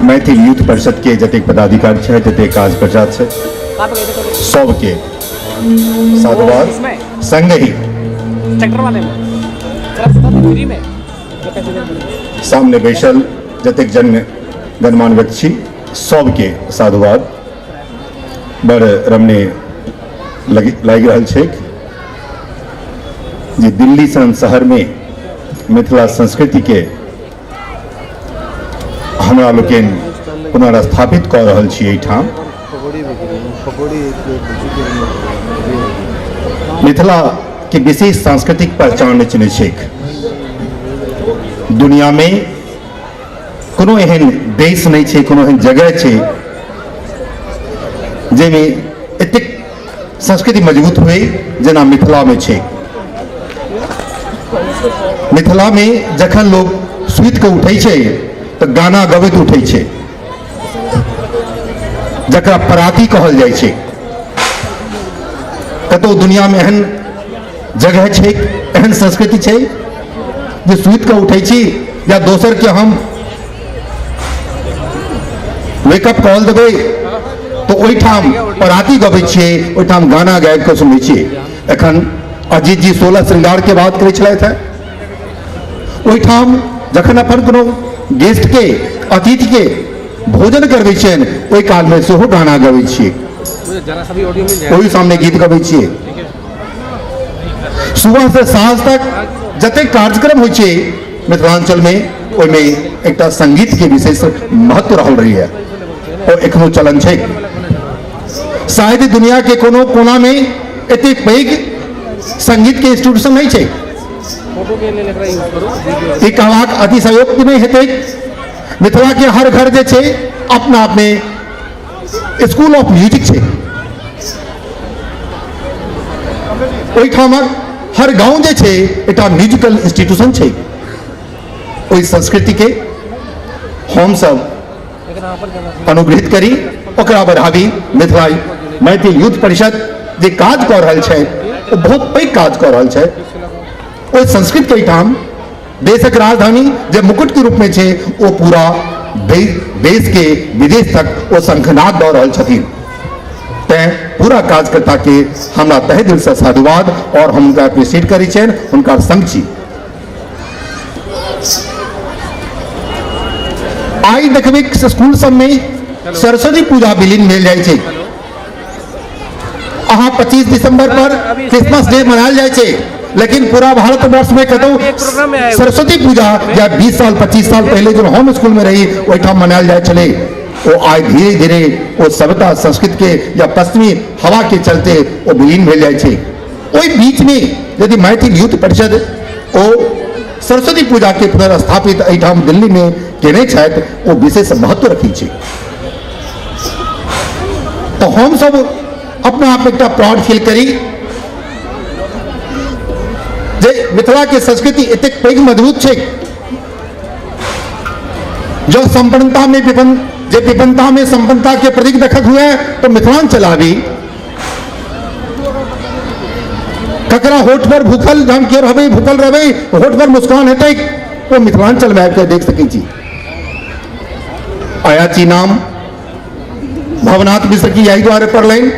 Maithil youth परिषद के जतेक पदाधिकारी छथि, जतेक कार्यकर्ता छथि, सबके साधुवाद। संगहि सामने बैसल जतेक जन गणमान्य व्यक्ति छी, सबके साधुवाद। बड़ रमणीय लागि रहल छैक जे दिल्ली सन शहरमे मिथिला संस्कृतिके हमरा लोकनि पुनर्स्थापित कऽ रहल छी। एहिठाम मिथिला के विशेष सांस्कृतिक पहचान चिन्ह छैक। दुनियामे कोनो एहन देश नहि छै, कोनो एहन जगह छै जाहिमे एतेक संस्कृति मजबूत हुए जेना मिथिलामे छै। मिथिलामे जखन लोग सुति कऽ उठै छै तऽ गाना गबैत उठै छै, जकरा पराती कहल जाइ छै। कतहु दुनियामे एहन जगह छै, एहन संस्कृति छै जे सुति कऽ उठै छी या दोसरके हम वेकअप कॉल देबै तऽ ओहिठाम पराती गबै छियै, ओहिठाम गाना गाबि कऽ सुनै छियै। एखन अजीत जी 16 श्रृंगारके बात करै छलथि हेँ। ओहिठाम जखन अपन कोनो गेस्टके, अतिथिके भोजन करबै छियनि, ओहि कालमे सेहो गाना गबै छियै, ओहि सामने गीत गबै छियै। सुबह से साँझ तक जतेक कार्यक्रम होइ छै मिथिलांचलमे, ओहिमे एकटा संगीतके विशेष महत्व रहल रहैए, ओ एखनो चलन छै। शायद दुनिया के कोनो कोनामे एतेक पैघ संगीतके इंस्टीट्यूशन नहि छै। ई कहबाक अतिशयोक्ति नहि हेतै, मिथिलाके हर घर जे छै अपना आपमे स्कूल ऑफ म्यूजिक छै। ओहिठामक हर गाँव जे छै एकटा म्यूजिकल इंस्टीट्यूशन छै। ओहि संस्कृतिके हमसब अनुग्रहित करी, ओकरा बढ़ाबी। मिथिला मैथिल यूथ परिषद जे काज कऽ रहल छै ओ बहुत पैघ काज कऽ रहल छै। ओहि संस्कृतिके एहिठाम देशक राजधानी जे मुकुटके रूपमे छै, ओ पूरा देशके विदेश तक ओ शंखनाद दऽ रहल छथिन। तैँ पूरा कार्यकर्ताके हमरा तहे दिलसँ साधुवाद और हम हुनका अप्रिशिएट करै छियनि, हुनका संग छी। आइ देखबै स्कूल सबमे सरस्वती पूजा विलीन भेल जाइ छै। अहाँ 25 दिसंबर पर क्रिसमस डे मनायल जाइ छै, लेकिन पूरा भारत वर्ष में कतौ सरस्वती पूजा या 20 साल 25 साल पहले जब हम स्कूल में रही ओहिठाम मनायल जाइ छलै, ओ आइ धीरे धीरे ओ सभ्यता संस्कृत के या पश्चिमी हवा के चलते ओ विलीन भेल जाइ छै। ओहि बीच में यदि मैथिल यूथ परिषद ओ सरस्वती पूजा के पुनर्स्थापित एहिठाम दिल्ली में केने छथि, ओ विशेष महत्व रखै छै। तो हम सब अपना आप एकटा प्राउड फील करी जे मिथिला के संस्कृति एतेक पैघ मजबूत छै। जो संपन्नता में विपन्न, जे विपन्नता में संपन्नता के प्रतीक देखत हुए तो मिथिलांचल आबी। ककरा होठ पर भूखल हम के रहबै, भूखल रहबै, होठ पर मुस्कान हेतै, ओ मिथिलांचल में आबि कऽ देख सकै छी। अयाची नाम भवनाथ मिश्र की यही द्वारे पड़लनि,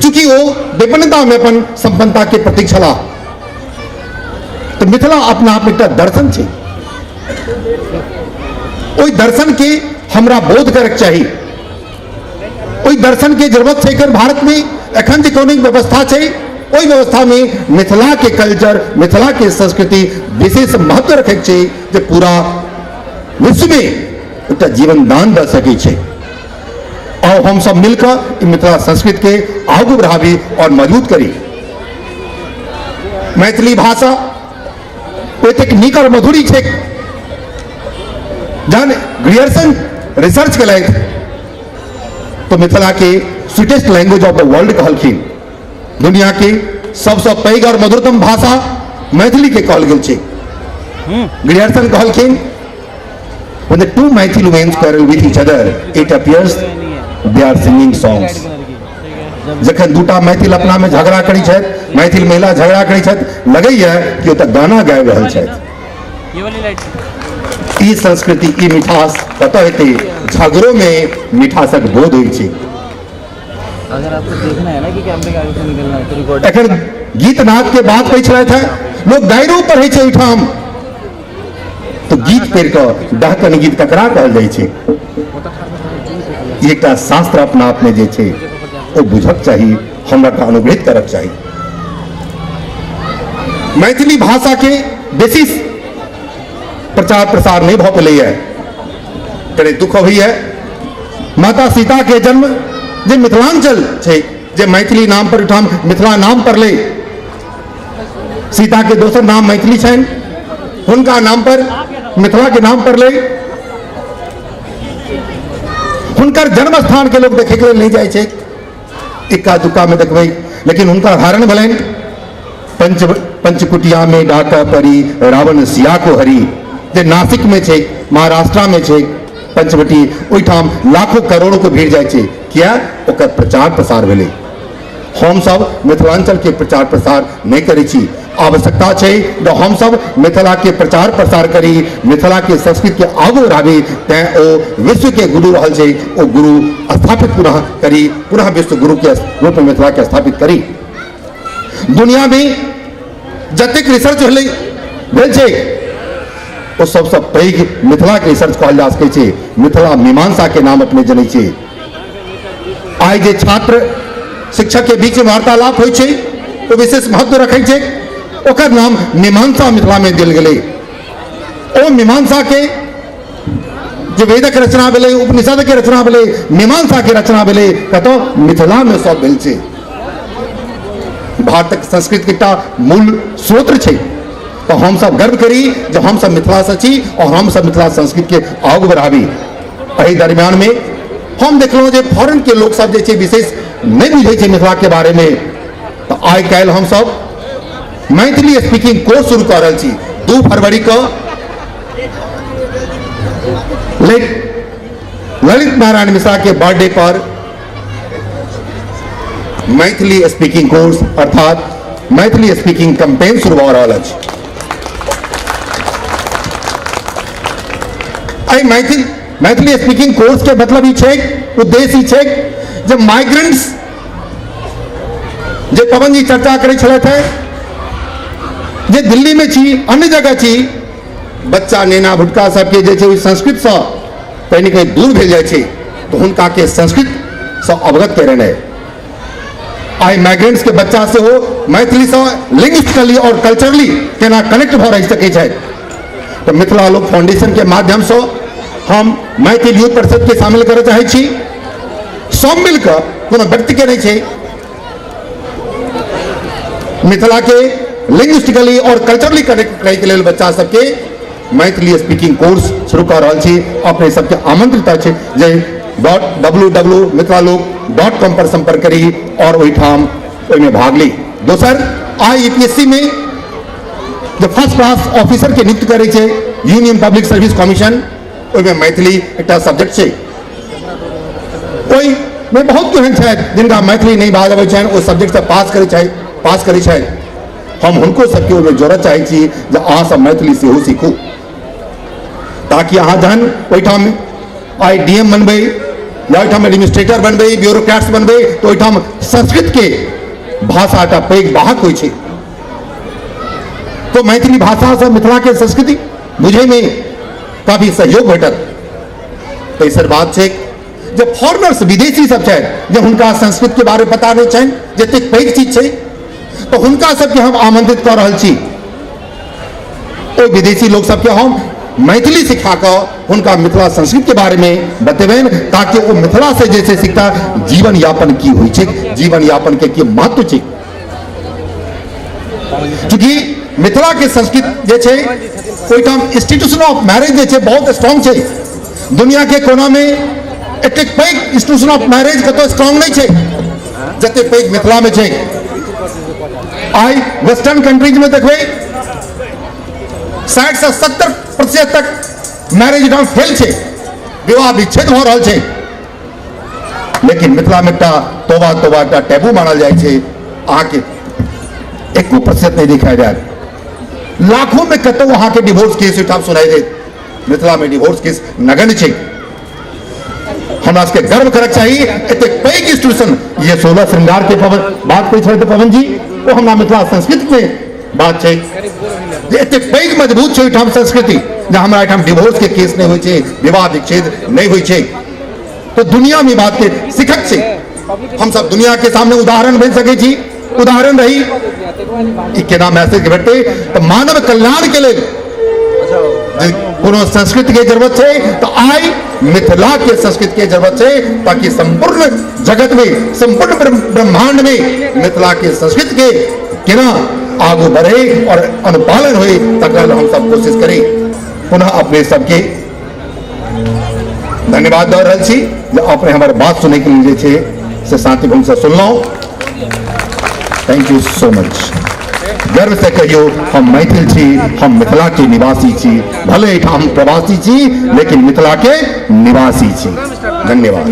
चूंकि ओ विपन्नता में अपन संपन्नता के प्रतीक छलाह। तो मिथिला अपना आप में एकटा दर्शन छै, ओहि दर्शन के हमरा बोध करक चाही। ओहि दर्शन के जरूरत छै। एखन भारत में एखन जे कोनो व्यवस्था छै, ओहि व्यवस्था में मिथिला के कल्चर, मिथिला के संस्कृति विशेष महत्व रखै छै जे पूरा विश्व में एकटा जीवन दान दऽ सकै छै। और हम सब मिलकर ई मिथिला संस्कृति के आगू बढ़ाबी और मजबूत करी। मैथिली भाषा एतेक नीक और मधुरी छै, जहन ग्रियर्सन रिसर्च केलथि तो मिथिला के sweetest language of the world कहलखिन। दुनिया के सबसँ पैघ और मधुरतम भाषा मैथिली के कहल गेल छै। ग्रियर्सन कहलखिन, when the two Maithil women quarrel with each other, it appears they are singing songs. जखन दूटा मैथिल अपना में झगड़ा करै छथि, मैथिल महिला झगड़ा करै छथि, लगैया कि ओतऽ गाना गाबि रहल छथि। ये वाली लाइट। ई संस्कृति, ई मिठास कतऽ हेतै? झगड़ोमे मिठासक बोध होइ छै। अगर आपको देखना है ना कि कैमरे के आगे से निकलना है तो रिकॉर्ड। एखन गीत नाद के बात कहै छलथि हेँ, लोक गाइरो पढ़ै छै ओहिठाम, तऽ गीत पढ़ि कऽ डहकन गीत ककरा कहल जाइ छै? ई एकटा शास्त्र अपना आपमे जे छै ओ बुझक चाही, हमरा के अनुग्रहित करक चाही। मैथिली भाषा के बेसी प्रचार प्रसार नहीं भऽ पेलैए, कनि दुख होइए। माता सीता के जन्म जे मिथिलांचल छै, जे मैथिली नाम पर ओहिठाम मिथिला नाम पड़लै, सीता के दोसर नाम मैथिली छनि, हुनका नाम पर मिथिला के नाम पड़लै। हुनकर जन्म स्थान के लोग देखे के लेल नहीं जाइ छै, इक्का दुक्का में देखबै, लेकिन हुनका हरण भेलनि। पंचकुटिया में डाका परी रावण सिया को हरी, जे नासिक में छै, महाराष्ट्र में छै पंचवटी, ओहिठाम लाखों करोड़ों के भीड़ जाइ छै। किया? ओकर प्रचार प्रसार भेलै। हमसब मिथिलांचल के प्रचार प्रसार नहीं करै छी। आवश्यकता छै जे हमसब मिथिला के प्रचार प्रसार करी, मिथिला के संस्कृति के आगू बढ़ाबी। तैं ओ विश्व के गुरु रहल छै, ओ गुरु स्थापित पुनः करी, पुनः विश्व गुरु के रूप में मिथिला के स्थापित करी। दुनिया में जतेक रिसर्च भेलै भेल छै, ओ सबसँ पैघ मिथिला के रिसर्च कहल जा सकै छै। मिथिला मीमांसा के नाम अपने जनै छियै। आइ जे छात्र शिक्षक के बीच वार्तालाप होइ छै, ओ विशेष महत्व रखै छै, ओकर नाम मीमांसा मिथिला में देल गेलै। ओ मीमांसा के जे वेदक रचना भेलै, उपनिषद के रचना भेलै, मीमांसा के रचना भेलै, कतौ मिथिला में सब भेल छै। भारतक संस्कृति के एकटा मूल स्रोत छै। तऽ हमसब गर्व करी जे हमसब मिथिला से छी और हमसब मिथिला संस्कृति के आगू बढ़ाबी। एहि दरमियान में हम देखलहुँ जे फॉरेन के लोक सब जे छै विशेष नहीं बुझै छै मिथिला के बारे में, तऽ आइ काल्हि हमसब मैथिली स्पीकिंग कोर्स शुरू कऽ रहल छी। 2 फरवरी के ललित नारायण मिश्रा के बर्थडे पर मैथिली स्पीकिंग कोर्स अर्थात मैथिली स्पीकिंग कैंपेन शुरू भऽ रहल अछि। एहि मैथिली मैथिली स्पीकिंग कोर्स के मतलब ई छै, उद्देश्य ई छै जे माइग्रेंट्स, जे पवन जी चर्चा करै छलथि हेँ, जे दिल्ली में छी, अन्य जगह छी, बच्चा नेना भुटका सबके जे छै संस्कृतसँ कहीं ने कहीं दूर भेल जाइ छै, तऽ हुनका के संस्कृतसँ अवगत करेनाइ। आइ माइग्रेंट्स के बच्चा सेहो मैथिलीसँ लिंग्विस्टिकली और कल्चरली केना कनेक्ट भऽ रहि सकै छथि, तऽ मिथिला लोक फाउंडेशन के माध्यमसँ हम मैथिल यूथ परिषद के शामिल करय चाहै छी। सब मिलकऽ, कोनो व्यक्ति के नहीं छै, मिथिला के लिंग्विस्टिकली और कल्चरली कनेक्ट करैके लेल बच्चा सबके मैथिली स्पीकिंग कोर्स शुरू कऽ रहल छी। अपने सबके आमंत्रित अछि जे dot W W Mithilalok dot com पर संपर्क करी और ओहिठाम ओहिमे भाग ली। दोसर, I P S C में जे फर्स्ट क्लास ऑफिसर के नियुक्त करै छै यूनियन पब्लिक सर्विस कमीशन, ओहिमे मैथिली एकटा सब्जेक्ट छै। ओहिमे बहुत एहन छथि जिनका मैथिली नहि बाजऽ अबै छनि, ओ सब्जेक्टसँ पास करै छथि, पास करै छथि। हम हुनको सबके ओहिमे जोड़ऽ चाहै छी जे अहाँ सब मैथिली सेहो सीखू, ताकि अहाँ जहन ओहिठाम I D M बनबै या ओहिठाम एडमिनिस्ट्रेटर बनबै, ब्यूरोक्रेट्स बनबै, तऽ ओहिठाम संस्कृतके भाषा एकटा पैघ वाहक होइ छै। तो मैथिली भाषासँ मिथिलाके संस्कृति बुझैमे काफी सहयोग भेटत। तेसर बात छै जे फॉरेनर्स, विदेशी सब छथि, जे हुनका संस्कृत के बारे में पता नहीं छनि, जतेक पैघ चीज छै, तऽ हुनका सबके हम आमंत्रित कऽ रहल छी। ओहि विदेशी लोक सबके हम मैथिली सिखा कऽ हुनका मिथिला संस्कृत के बारे में बतेबनि, ताकि ओ मिथिला से जे छै सिखता जीवन यापन की होइ छै, जीवन यापन के की महत्व छै। चूँकि मिथिला के संस्कृत जे छै ओहिठाम इंस्टीट्यूशन ऑफ मैरिज जे छै बहुत स्ट्रांग छै। दुनिया के कोना में एतेक पैघ इंस्टीट्यूशन ऑफ मैरिज कतौ स्ट्रांग नहीं छै जते पैघ मिथिला में छै। आइ वेस्टर्न कंट्रीज में देखबै 60 से 70% तक मैरिज एठाम फेल छै, विवाह विच्छेद भऽ रहल छै। लेकिन मिथिला में एकटा तोबा तोबा एकटा टैबू मानल जाइ छै, अहाँके 1% नहीं दिखाई जायत। लाखों में कतौ अहाँके डिवोर्स केस ओहिठाम सुनाई देत। मिथिला में डिवोर्स केस नगण्य छै। हमरा सबके गर्व करक चाही एतेक पैघ इंस्टीट्यूशन। ये 16 श्रृंगार के पवन बात कोई छलै पवन जी, ओ हमरा मिथिला संस्कृति में बात छै जे एतेक पैघ मजबूत छै ओहिठाम संस्कृति, जे हमरा एहिठाम डिवोर्स के केस नहि होइ छै, विवाह विच्छेद नहि होइ छै। तो दुनिया में बात के सिखक छै, हम सब दुनिया के सामने उदाहरण बनि सकै छी, उदाहरण रही ई केना मैसेज भेटतै। तऽ मानव कल्याण के लेल कोनो संस्कृति के जरूरत छै तऽ आइ मिथिला के संस्कृति के जरूरत छै, ताकि संपूर्ण जगत में, संपूर्ण ब्रह्मांड में मिथिला के संस्कृति के केना आगू बढ़े और अनुपालन होए, तकरा हम सब कोशिश करी। पुनः अपने सबके धन्यवाद दऽ रहल छी जे अपने हमर बात सुनैके लेल जे छै से शांति से सुनलहुँ। Thank you so much. गर्व से कहियो हम मैथिल छी, हम मिथिला के निवासी छी, भले एहिठाम हम प्रवासी छी लेकिन मिथिला के निवासी छी। धन्यवाद।